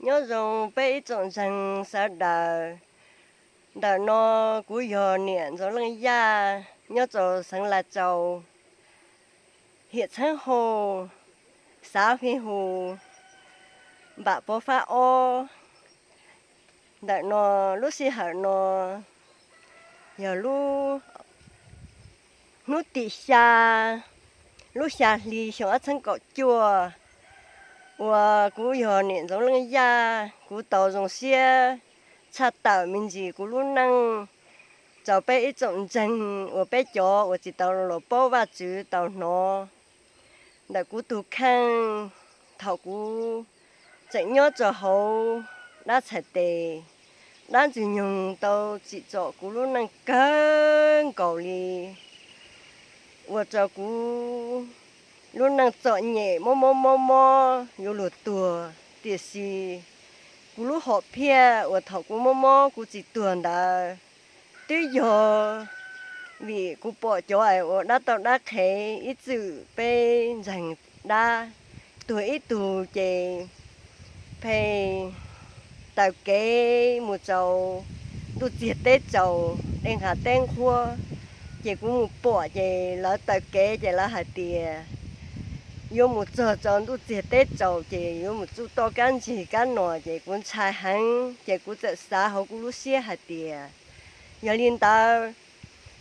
Nyob zoo peb ib tsoom ntseeg sawv daws. Ntawm no kuv yog niam Ntxoov Leej Yaj nyob rau xeev Las Tsaus, hiam Txheeb Hauj, xav Fij Hus, npam Pov Fab Ob. Ntawm no lub sij hawm no yog lub hnub tim xya lub xya hli xyoo ob txhiab kaum cuaj, uas kuv yog niam Ntxoov Leej Yaj kuv tau zoo siab tshaj tawm me ntsis kuv lub neej rau peb ib tsoom ntseeg uas peb cov uas tsis tau los paub Vajtswv tau hnov. Ntawm kuv tus kheej, thaum kuv tseem nyob rau hauv dab txhais tes, dab ntxwg nyoog tau tsim txom kuv lub neej kawg nkaus li, ua rau kuv lub neej txom nyem mob mob mob mob yuav luag tuag. Tiam sis kuv lub hom phiaj uas thaum kuv mob mob kuv tsis tuag ntawd twb yog vim kuv pom cov uas dab tauj dab qhev ib txwm peb ntseeg dab tuag ib tug ces pheej taug kev mus rau ntuj txiag teb tsaus, dej nqab teb nqhuab. Ces kuv mus pom ces lawv taug kev ces lawv hais tias yuav mus txog rau ntuj txiag teb tsaus ces yuav mus tsuj toj kab ntsig kab no ces kuv ntshai heev ces kuv txawm xav hauv kuv lub siab hais tias, yog li ntawd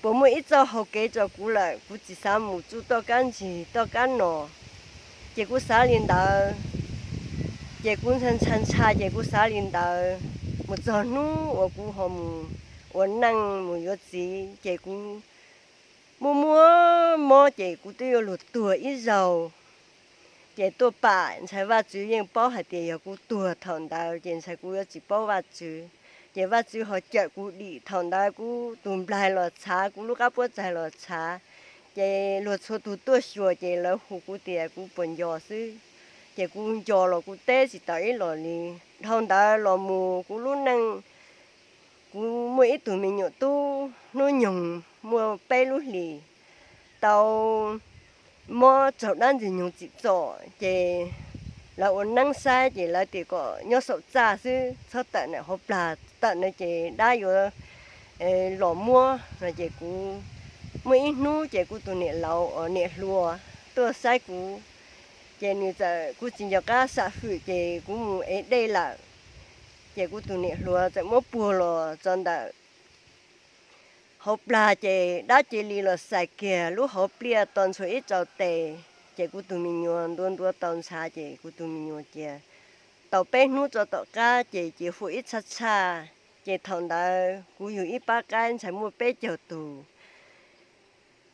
puas muaj ib txoj hau kev rau kuv lawm, kuv tsis xav mus tsuj toj kab ntsig toj kab no. Ces kuv xav li ntawd, ces kuv ntshai ntshai ntshai ces kuv xav li ntawd, mus txog hnub uas kuv ho mus ua neej mus yuav txiv ces kuv muaj muaj mob ces kuv twb yuav luag tuag ib zaug. Ces tuaj pam ntshai Vajtswv yeej paub hais tias yog kuv tuag thaum ntawd ces ntshai kuv yuav tsis paub Vajtswv. Ces Vajtswv ho cawm kuv dim thaum ntawd, kuv tus nplaig los txhav, kuv lub qab puab txaig los txhav. Ces luag txhua tus tuaj xyuas ces lawv hu kuv tias kuv puas nco xwb. Ces kuv nco los kuv teb tsis tau ib los li. Dhau ntawd los mus kuv lub neej, kuv muaj ib tug me nyuam tub hnub nyoog muaj peb lub hlis tau mob raug dab ntxwg nyoog tsim txom ces lawv ua neeb saib ces lawv tias kom nyob saum txaj xwb, txhob tawm ntawm hauv plag, tawm ntawd ces dab yuav los muab no. Ces kuv muaj ib hnub ces kuv tus niam laus uas niam hluas tuaj saib kuv, ces nws txawm, kuv tsis nco qab sam hwm ces kuv mus ev dej lawm. Ces kuv tus niam hluas txawm muab puag los tso ntawm hauv plag ces dab cia li los xais kiag lub hauv pliaj to ntshua ib rau tes. Ces kuv tus me nyuam ntuav ntuav tau ntshav ces kuv tus me nyuam cia tau peb hnub rau tom qab ces cia huam ib tshaj tshaj. Ces thaum ntawd kuv yug ib pab qaib ntshai muaj peb caug tus.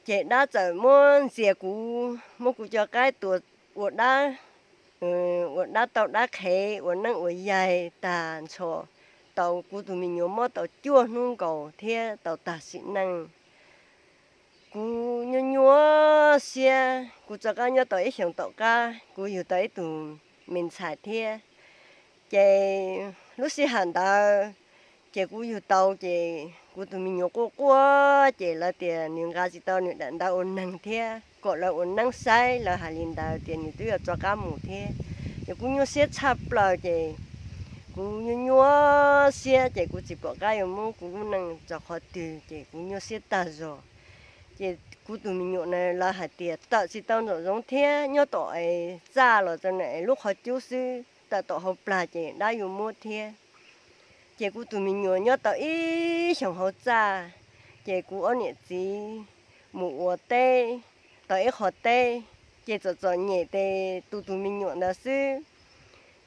Ces dab txawm muab ntxias kuv, muab kuv cov qaib tua ua dab, ua dab tauj dab qhev, ua neeb ua yaig tag nrho, tau kuv tus me nyuam mob tau cuaj hnub nkaus thiab tau tag sim neej. Kuv nyuaj nyuaj siab, kuv rov qab nyob tau ib xyoos tom qab kuv yug tau ib tug me ntxhais thiab. Ces lub sij hawm ntawd ces kuv yug tau ces kuv tus me nyuam quaj quaj ces lawv tias nws nqa tsis tau nws daim ntawv ua neeg thiab kom lawv ua neeb saib, lawv hais li ntawd tias nws twb yuav rov qab mus thiab. Ces kuv nyuaj siab tshaj plaws ces kuv nyuaj nyuaj siab ces kuv tsis pom qab yuav muab kuv lub neej rau qhov twg ces kuv nyuaj siab tag zog. Ces kuv tus me nyuam na lawv hais tias tawm tsis tau nraum zoov thiab, nyob tom es txaj los txog na es lub qhov cub xwb, tawm tom hauv plag ces dab yuav muab thiab. Ces kuv tus me nyuam nyob tau ib xyoos hauv txaj, ces kuv ob niam txiv mus ua teb tau ib qho teb, ces txom txom nyem ces tus tus me nyuam ntawd xwb,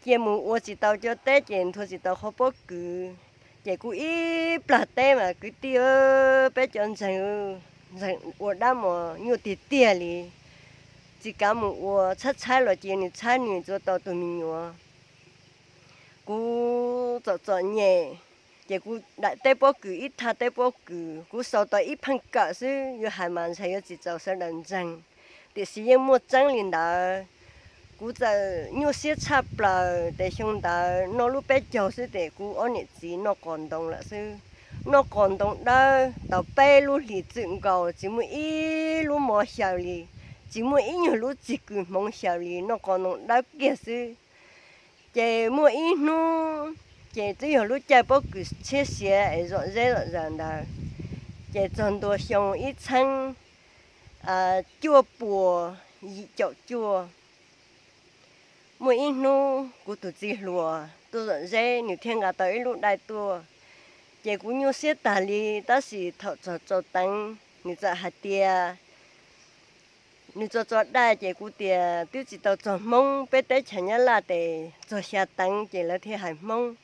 cia mus ua tsis tau cov teb ces nthua tsis tau qhov pob kws. Ces kuv ib plag teb mas kwv tij peb cov ntseeg, ntseeg ua dab mos nyuaj tiag tiag li, tsis kav mus ua, tshaib tshaib los cia nws tshaib nws tsuav tau tus me nyuam. Kuv txom txom nyem, ces kuv daim teb pob kws ib thaj teb pob kws kuv sau tau ib pheej kawm xwb, yuav hais mas ntshai yuav tsis txaus sawv daws ntseeg, tiam sis yeej muaj tseeb li ntawd. Kuv txawm nyuaj siab tshaj plaws ces xyoo ntawd noj lub peb caug xwb ces kuv ob niam txiv noj qos ntoo lawm xwb. Noj qos ntoo dawb tau peb lub hlis txwm nkaus tsis muaj ib lub mov xyaw li, tsis muaj ib nyuag lub txig kws hmoov xyaw li, noj qos ntoo dawb kiag xwb. Ces muaj ib hnub, ces twb yog lub caij pob kws tshiab siav es zom zeb zom zaws ntawd, ces txog ntua xyoo ib txheeb cuaj puas yim caum cuaj, muaj ib hnub kuv tus txiv hluas tuaj zom zeb, nws thiaj nqa tau ib lub daj tuaj. Ces kuv nyuaj siab tag li, tab sis thaum txog tsaus teev nws txawm hais tias, nws txog tso daj, ces kuv tias twb tsis tau txog Hmoob, peb teb chaws Nyab Laj tes txog xya teev ces lawv thiaj hais Hmoob.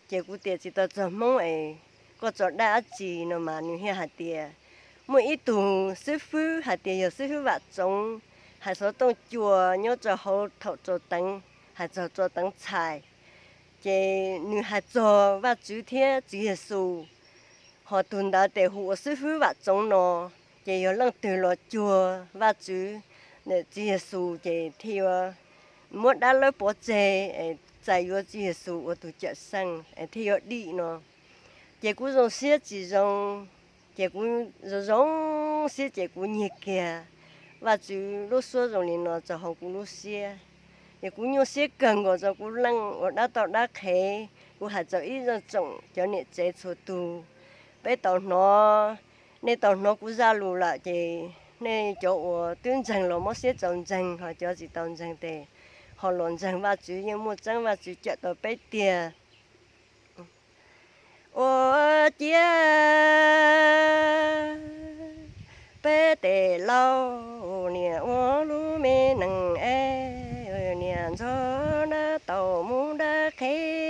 Ces kuv tias tsis tau txog Hmoob es koj tso daj dab tsi no mas nws thiaj hais tias muaj ib tug xib fwb hais tias yog xib fwb Vam Txoov hais xov tooj cua nyob rau hauv thaum tsaus teev, hais txog tsaus teev txhais, ces nws hais txog Vajtswv thiab Tswv Yexus. Ho tus ntawd tes hu ua xib fwb Vam Txoov no, ces yog leej twg los cuag Vajtswv, Tswv Yexus ces thiaj yuav muab dab lawb pov tseg, txais yuav Tswv Yexus ua tus cawm seej thiaj yuav dim no. Ces kuv zoo siab tsis zoo, ces kuv zoo zoo siab ces kuv nyiag kiag Vajtswv lub suab zoo li no rau hauv kuv lub siab. Ces kuv nyuaj siab kawg nkaus rau kuv leej ua dab toj dab qhev. Kuv hais rau ib zaj tsoom cov niam tsev txhua tus, peb tau hnov, nej tau hnov kuv zaj lus lawm ces nej cov uas twb ntseeg los muab siab tau ntseeg, ho cov tsis tau ntseeg tes ho los ntseeg. Vajtswv yeej muaj tseeb, Vajtswv cawm tau peb tiag. Ua ciav peb tes laus, niam ua lub me nees es, niam ntxog dab taus mus dab qhev.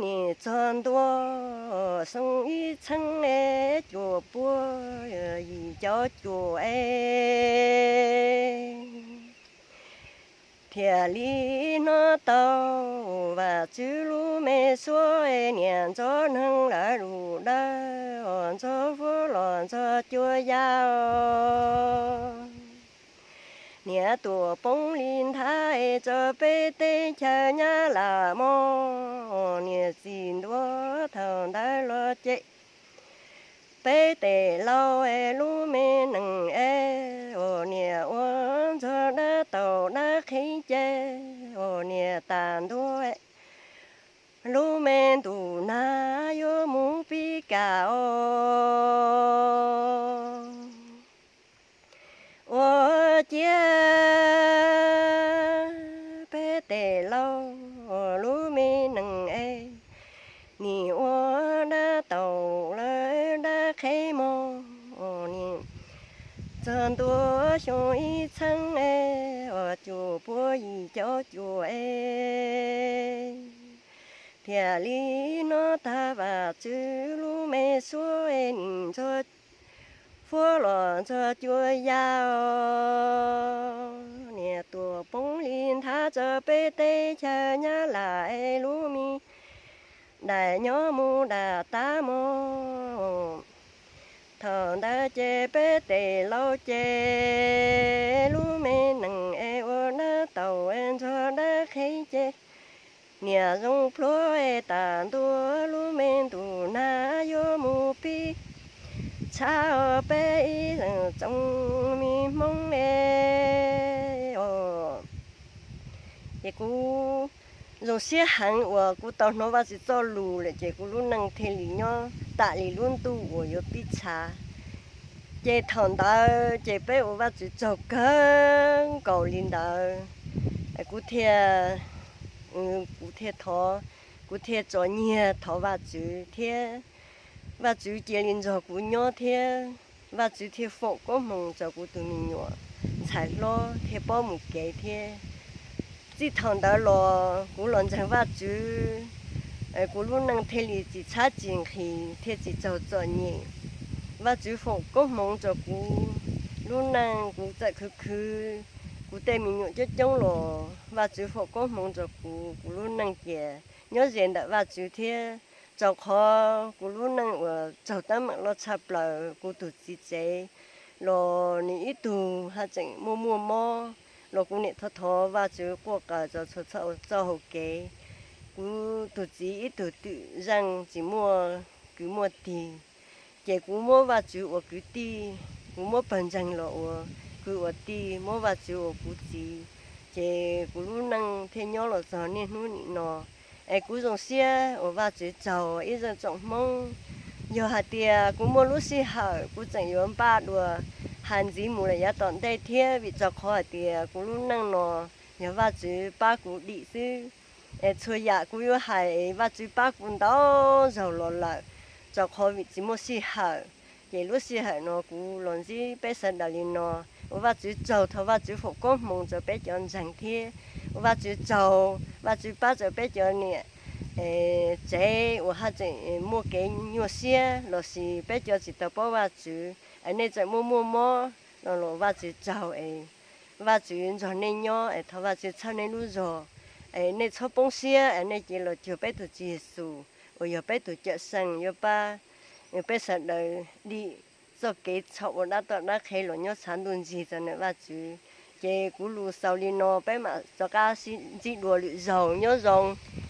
Niam txog ntua xyoo ib txheeb es cuaj puas yim caum cuaj es, thiaj li hnov tau Vajtswv lub me suab, niam ntxog neeg lawv lus dawb, ntxog fuab los ntxog cua ya. Niam tuam poob li nthav es rau peb teb chaws Nyab Laj mog, niam txiv ntuav thaum ntawd los ces peb tes laus es lub me nees es, niam ua ntxog dab taus dab qhev ces, niam tas ntua lub me ntus nag yuav mus pib kam os. Ua ciav peb tes laus lub me nees es, nim ua dab taus lawv dab qhev mog, nim txog ntua xyoo ib txheeb es cuaj puas yim caum cuaj es, thiaj li hnov tau Vajtswv lub me suab, nim ntxog fuab los ntxog cua ya os. Niam tuam poob li nthav rau peb teb chaws Nyab Laj es lub me daim nyob mus dam tas mog. Thaum ntawd ces peb tes laus ces lub me nees es ua dab taus es ntxog dab qhev ces, niam zoo plhuav es tas ntua lub me ntus nag yuav mus pib tshab os peb ib tsoom me Hmoob es os. Ces kuv zoo siab heev uas kuv tau hnov Vajtswv txoj lus lawm ces kuv lub neej thiaj li nyob tam li lub ntuj uas yuav pib tshav. Ces thaum ntawd ces peb ua Vajtswv tsaug kawg nkaus li ntawd. Kuv thiaj, kuv thiaj thov, kuv thiaj tso nyiag thov Vajtswv thiab Vajtswv cia li nrog kuv nyob thiab Vajtswv thiaj foom koob hmoov rau kuv tus me nyuam ntxhais hlob thiaj paub mus kev thiab. Txij thaum ntawd los kuv los ntseeg Vajtswv, kuv lub neej thiaj li tsis tshab tsis nqhis thiaj tsis raug txom nyem. Vajtswv foom koob hmoov rau kuv lub neej, kuv txawm khwv khwv, kuv tej me nyuam coob coob los Vajtswv foom koob hmoov rau kuv, kuv lub neej ces nyob ze ntawm Vajtswv thiab. Rau qhov kuv lub neej uas raug teeb meem loj tshaj plaws, kuv tus txiv tsev los nws ib tug haj tseem muaj muaj mob los kuv niam thov thov Vajtswv quaj qas rau txhua txoj hau kev. Kuv tus txiv ib tug twm zeej tsis muaj kwv muaj tij, ces kuv muab Vajtswv ua kwv tij, kuv muab pawg ntseeg los ua kwv ua tij, muab Vajtswv ua kuv txiv. Ces kuv lub neej thiaj nyob los txog niaj hnub nim no. Es kuv zoo siab uas Vajtswv tsaug ib zaj tsoom Hmoob. Yog hais tias kuv muaj lub sij hawm kuv tseem yuav npaj dua hais ntxiv mus lawm yav tom ntej thiab, vim rau qhov hais tias kuv lub neej no yog Vajtswv pab kuv dim xwb. Es txhua yam kuv yuav hais Vajtswv pab kuv ntau zaug los lawm, rau qhov vim tsis muaj sij hawm. Ces lub sij hawm no kuv los ntsib peb sawv daws li no, ua Vajtswv tsaug, thov Vajtswv foom koob hmoov rau peb cov ntseeg thiab. Ua Vajtswv tsaug, Vajtswv pab rau peb cov niam tsev uas haj tseem muaj kev nyuaj siab lossis peb cov tsis tau paub Vajtswv es nej tseem muaj muaj mob no los Vajtswv tsaug es Vajtswv nrog nej nyob es thov Vajtswv txhawb nej lub zog. Es nej txhob poob siab es nej cia li los cuag peb tus Tswv Yexus uas yog peb tus Cawmseej yuav pab peb sawv daws dim txoj kev txhaum uas dab toj dab qhe los nyob tshav ntuj ntxig txog ntawm Vajtswv. Ces kuv lus xaus li no, peb mam rov qab sib ntsib dua lwm zaug, nyob zoo.